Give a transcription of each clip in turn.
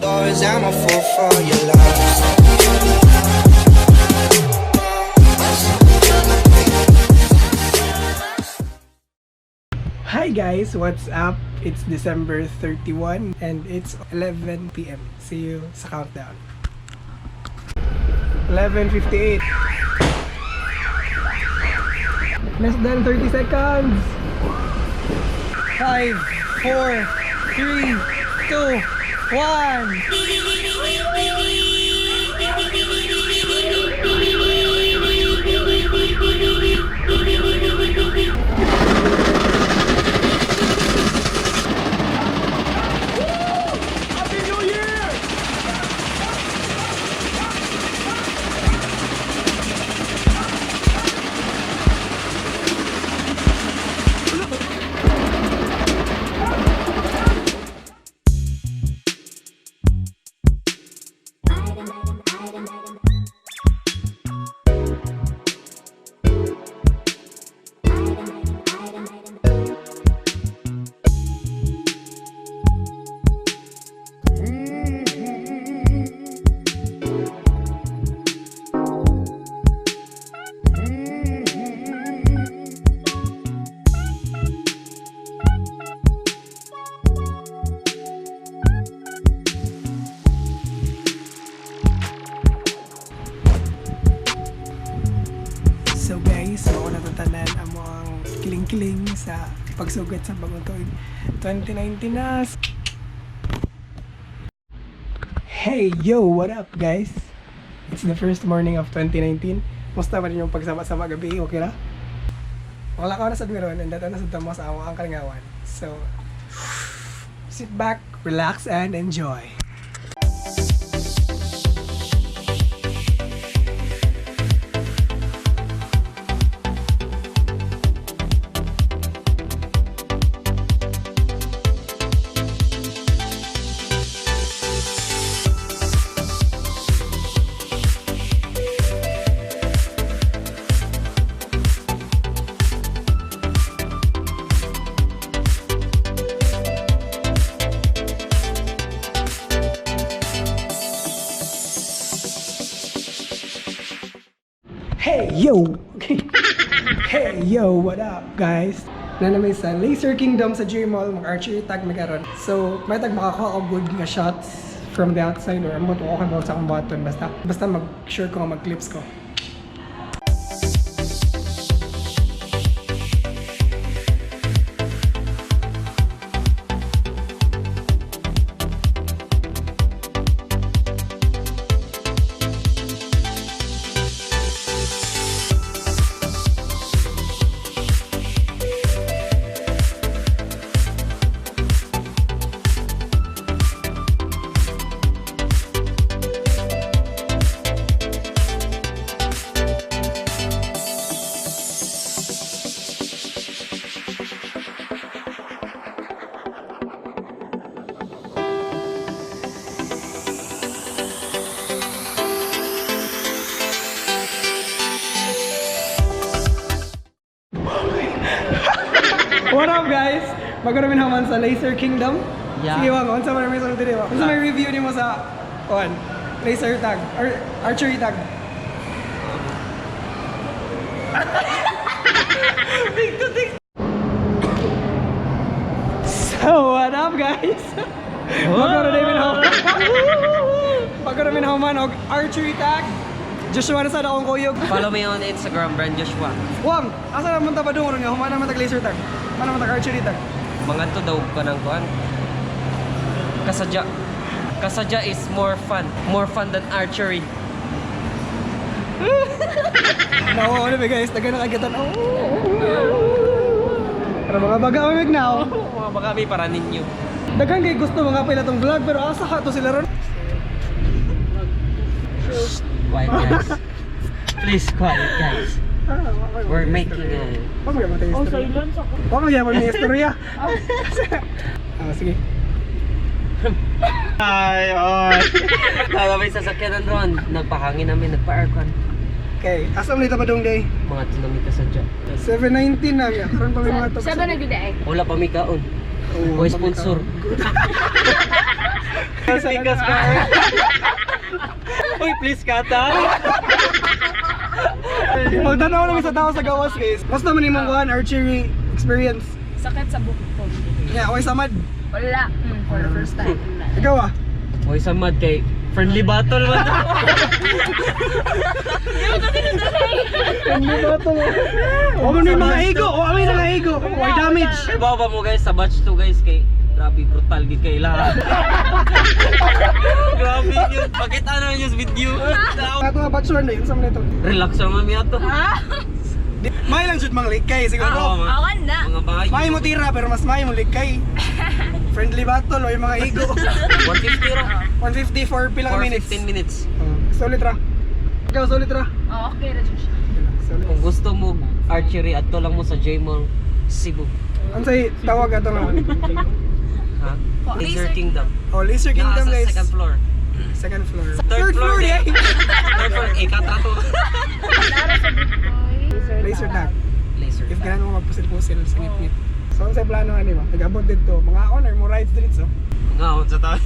Yours, I'm a fool for your love. Hi guys, what's up? It's December 31 and it's 11 p.m. See you sa countdown. 11:58. Less than 30 seconds. 5, 4, 3, 2, 1. So guys, mao na tatanan amo ang kiling-kiling sa pagsugat sa bagong tuig 2019 na. Hey, yo, what up guys? It's the first morning of 2019. Musta man yung pagsama-sama gabi, okay ra? Wala ka na sa meron and data na sa tamo sa amo ang kalingawan. So, sit back, relax, and enjoy. Hey yo! Okay. Hey yo, what up guys? Na naman sa Laser Kingdom sa J-Mall, mag-archery tag may karon. So, may tag makakuha og good nga shots from the outside or amot ko kay sa akong button basta basta mag-sure ko nga mag-clips ko. What up guys? Bago namin haman sa Laser Kingdom. Yeah. Sige Wang, unsa man may sa diri ba? Unsa may review nimo sa on laser tag or archery tag? So what up guys? Bago namin haman. Bago namin haman og archery tag. Joshua na sa akong kuyog. Follow me on Instagram, Brand Joshua. Wang, asa naman ta padung ron nga human naman tag laser tag. Human naman tag archery tag. Mga to daw ka ng kuan. Kasadya. Kasadya is more fun. More fun than archery. Nawa na ba guys, taga nakagatan. Oh. Pero mga baga amig now. Mga baka may para ninyo. Daghan kay gusto mga pila tong vlog pero asa ka to sila ron. Quiet guys. Please quiet guys. We're making a... Wag mo tayo istorya. Oh, silence ako. Wag mo yan may istorya. Ah, sige. Ay, oy. Kala may sasakyanan ron. Nagpahangin namin, nagpa-aircon. Okay, asa man dito padung day? Mga to nami kasadya. 7:19 na nga. Karon pa may mga to. Seven na good eh. Wala pa may kaon. Oo, Oy, sponsor. Pikas ka. Uy, please kata. Magtanaw namin sa tao sa gawas, guys. Basta man imong kuan archery experience. Sakit sa buhok ko. Yeah, okay samad. Wala. For the first time. Ikaw ah. Uy, samad kay friendly battle man. Friendly battle. O man may mga ego, o may mga ego. Why damage? Bawa ba mo guys sa batch 2, guys, kay grabe brutal gid kay lahat. Grabe yun. Pakita na niyo sa video. Ato nga batch 1 na yun sa mga ito. Relax naman mi ato. May lang jud mang likay siguro. Oo, mga- Awan na. Mga bayo. May mo tira pero mas may mo likay. Friendly battle o yung mga ego. 150 ra. 150 for pila ka For minutes. 15 minutes. Oh, solid ra. Ikaw solid ra. Oh, okay na siya. Solid. Kung gusto mo archery, adto lang mo sa J-Mall Cebu. Unsay tawag ato nga? Ha? Laser Kingdom. Oh, Laser Kingdom Nasa guys. second floor. Second floor. Third floor, yeah. Third floor, ikatra to. Laser tag. Laser If tag. ganun mo magpusil-pusil sa ngit-ngit. So unsay plano ani ba? Nag-abot dito, mga honor mo rides dito. Mga on sa tayo.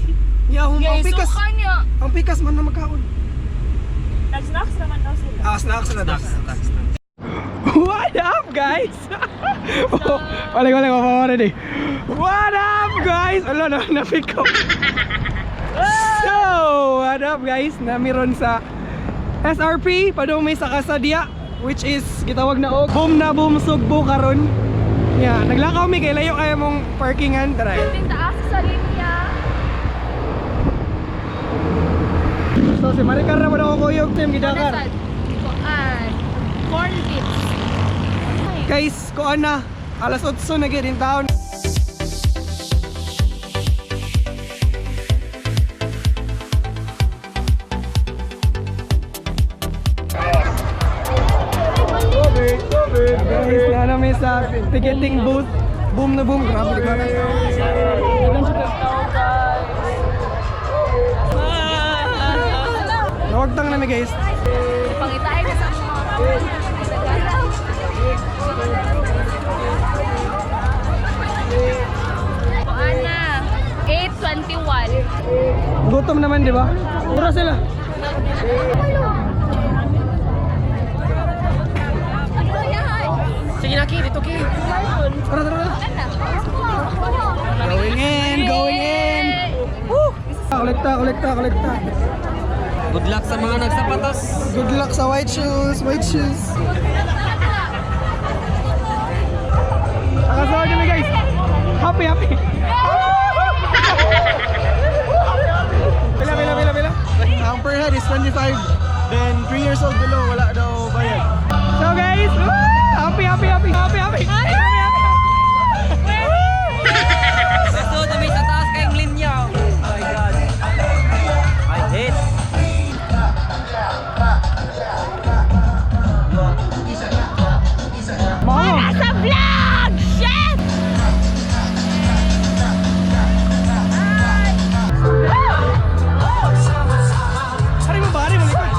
Yeah, ang Yay, pikas. suka niya. Ang pikas man na magkaon. Nag-snacks naman daw sila. Ah, snacks na daw. Snacks, snacks, snacks. What up, guys? Oh, wala, wala, wala, wala, eh. What up, guys? Wala na, na-pick up. So, what up, guys? Namiron sa SRP, padung may sa Kasadya, which is gitawag na og boom na boom sugbo karon. Yeah, naglakaw mi kay layo kay mong parkingan tara. Ting taas sa linya. So si Maricar na mo na ako kuyog team gidakar. Kuan. Corn tips. Guys, kuan na alas 8 na gyud in town. Guys, na namin sa ticketing booth. Boom na boom. Grabe, grabe. Nawagtang namin guys. Pangitain na sa Kuan na. 8:21. Gutom naman, di ba? Pura sila. Sige na, Ki. Dito, Ki. Tara, tara, tara. Going in, going in. Woo! Kolekta, kolekta, kolekta. Good luck sa mga nagsapatos. Good luck sa white shoes, white shoes. Nakasawa kami guys. Happy, happy. Pila, pila, pila, pila. Ang per head is 25. Then 3 years old below, wala daw bayad. So guys, woo! Happy, happy, happy, happy, happy. Happy, happy. Kaso na sa taas kayong linya. Oh my God. I hate. Mao. Sa vlog! Shit! Hari mo ba? Hari mo likod.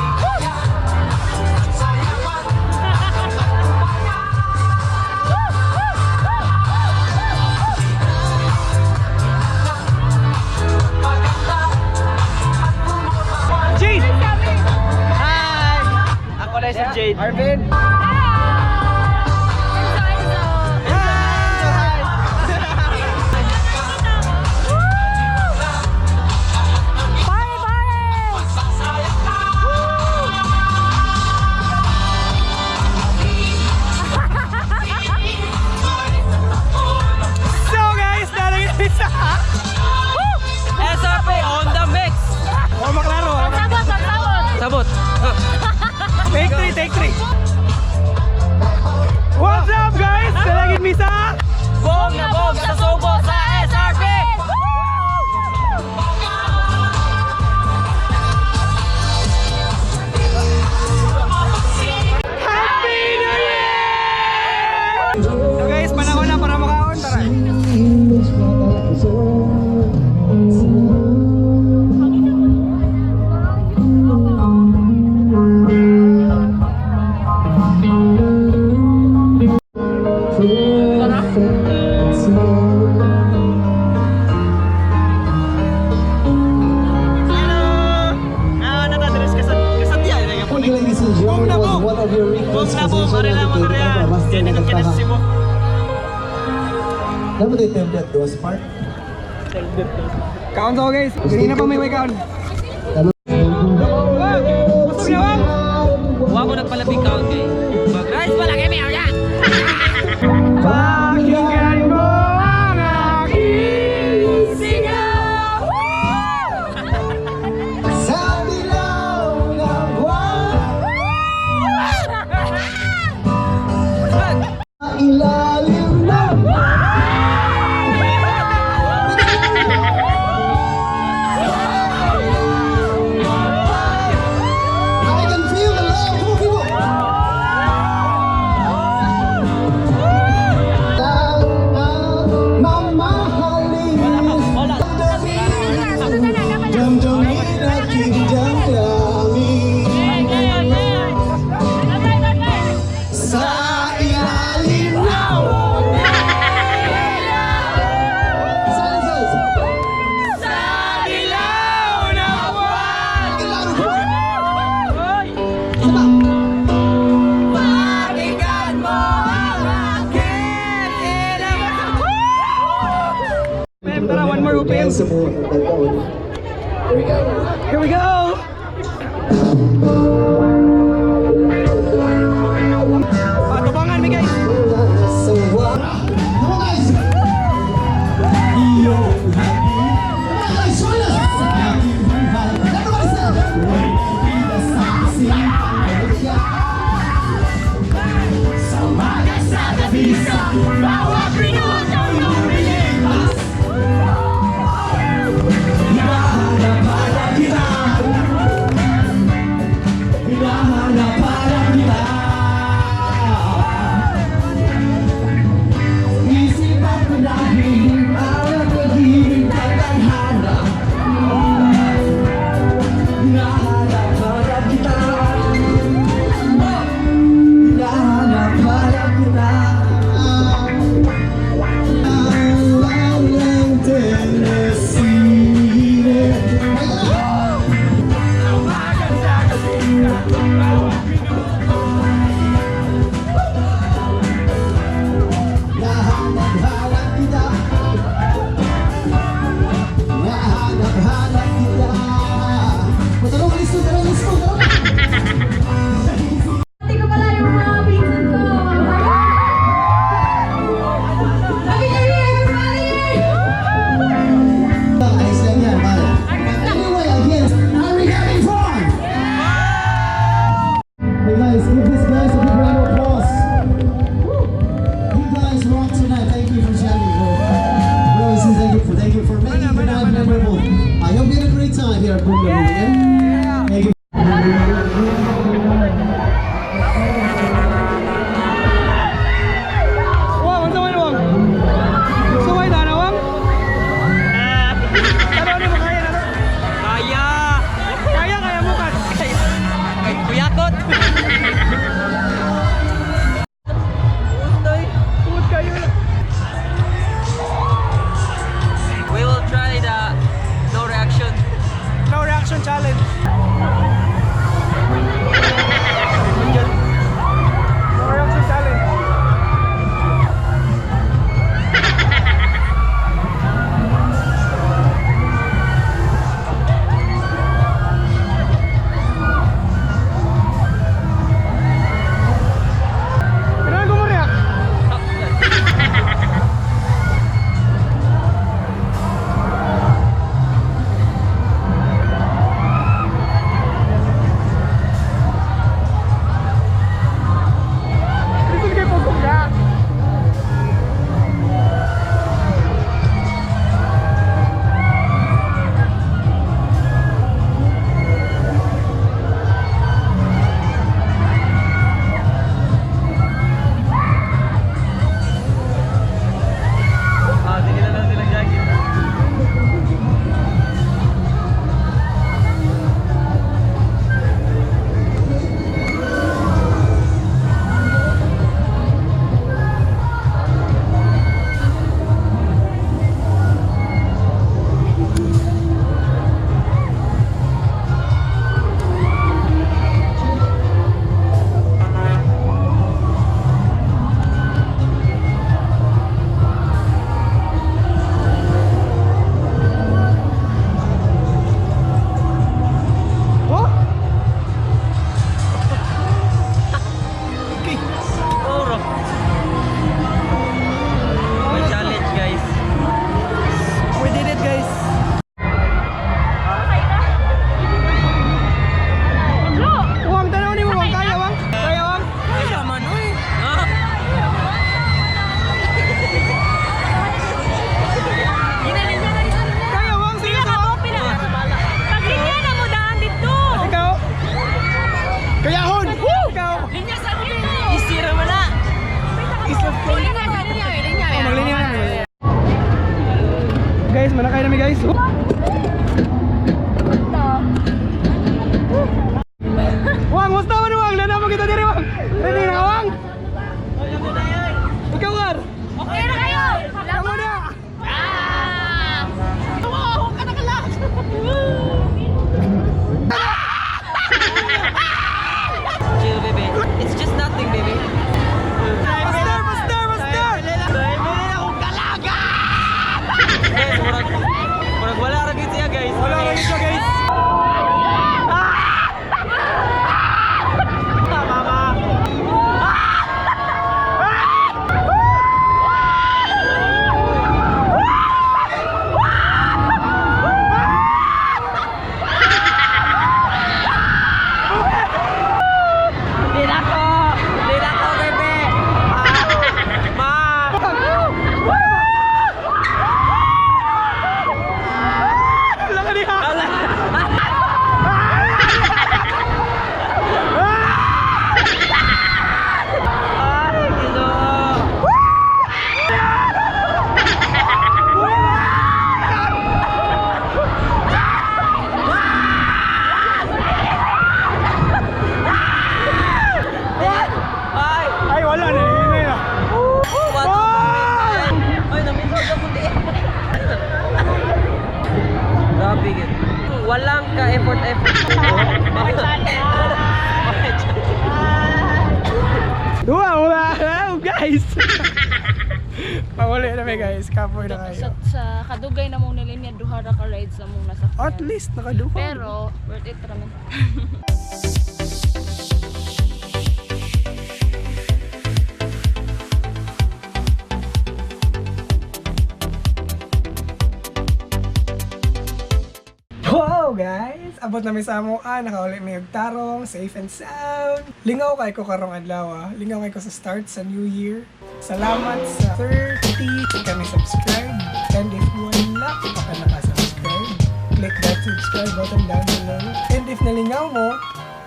Dapat ay till death do us part. Kaon sa ko, guys. Ganina pa may kaon. Wag! Busog na, wag! Wa ko nagpalabig kaon kay. Mag-rice pa lang kami, oya. Pakinggan mo ang aking Sigaw! Sa dilaw ng buwan, ilalim ng I can feel the love. Come on, people. Mamahalin. Damdamin aking damdamin. Sa ilalim ng Silence! Sa dilaw na buwan. Get louder, come on! Isa pa. Pakinggan mo ang aking ilaw. Tara, one more OPM. Sa mo, ang tagtaon. Here we go. Here we go! Patubangan mi, guys! Come on, guys! Yo, happy. Come on, guys, join us! Happy buhay. Everybody stand up! Bawat minuto lumilipas. Hinahanap-hanap kita. Hinahanap-hanap kita. Isip at panaginip ang nagiging tadhana. Hinahanap-hanap kita. Hinahanap-hanap kita. Alam ng telesine. Nahanap-hanap kita. Nahanap-hanap kita. Matanong, listo, tanong, listo, tanong. Hindi ko pala yung mga pinsan ko. Happy New Year, everybody! Ayos lang yan, man. Anyway, again, are we having fun? Hey guys, give these guys a big round of applause. You guys rock tonight. Thank you for jamming, bro. Bro, thank you for making the night memorable. I hope you had a great time here at Boom Boom, yeah? Thank you. Wang, ano man, Wang? Sumay na, Wang? Ano, ano mo kaya na to? Kaya! Kaya, kaya mo, Kat. Kay Kuyakot! Tungod kayo. We will try the no reaction. No reaction challenge. No reaction challenge. Kailangan ko mo react. Walang ka-effort effort. Wow, guys! Panguli na may guys, kapoy na kayo. Sa kadugay na mong nilinya, duha ra ka rides na mong nasakyan. At least nakaduha. Pero, worth it raman. Wow, guys! Abot na mi sa amo, ah, nakauli mi og tarong, safe and sound. Lingaw kay ko karong adlaw, ah. Lingaw kay ko sa start sa new year. Salamat sa 30 kami subscribe. And if wala pa ka nakasubscribe, click that subscribe button down below. And if nalingaw mo,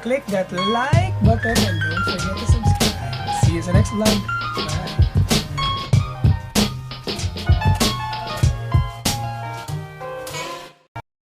click that like button and don't forget to subscribe. See you sa next vlog. Bye!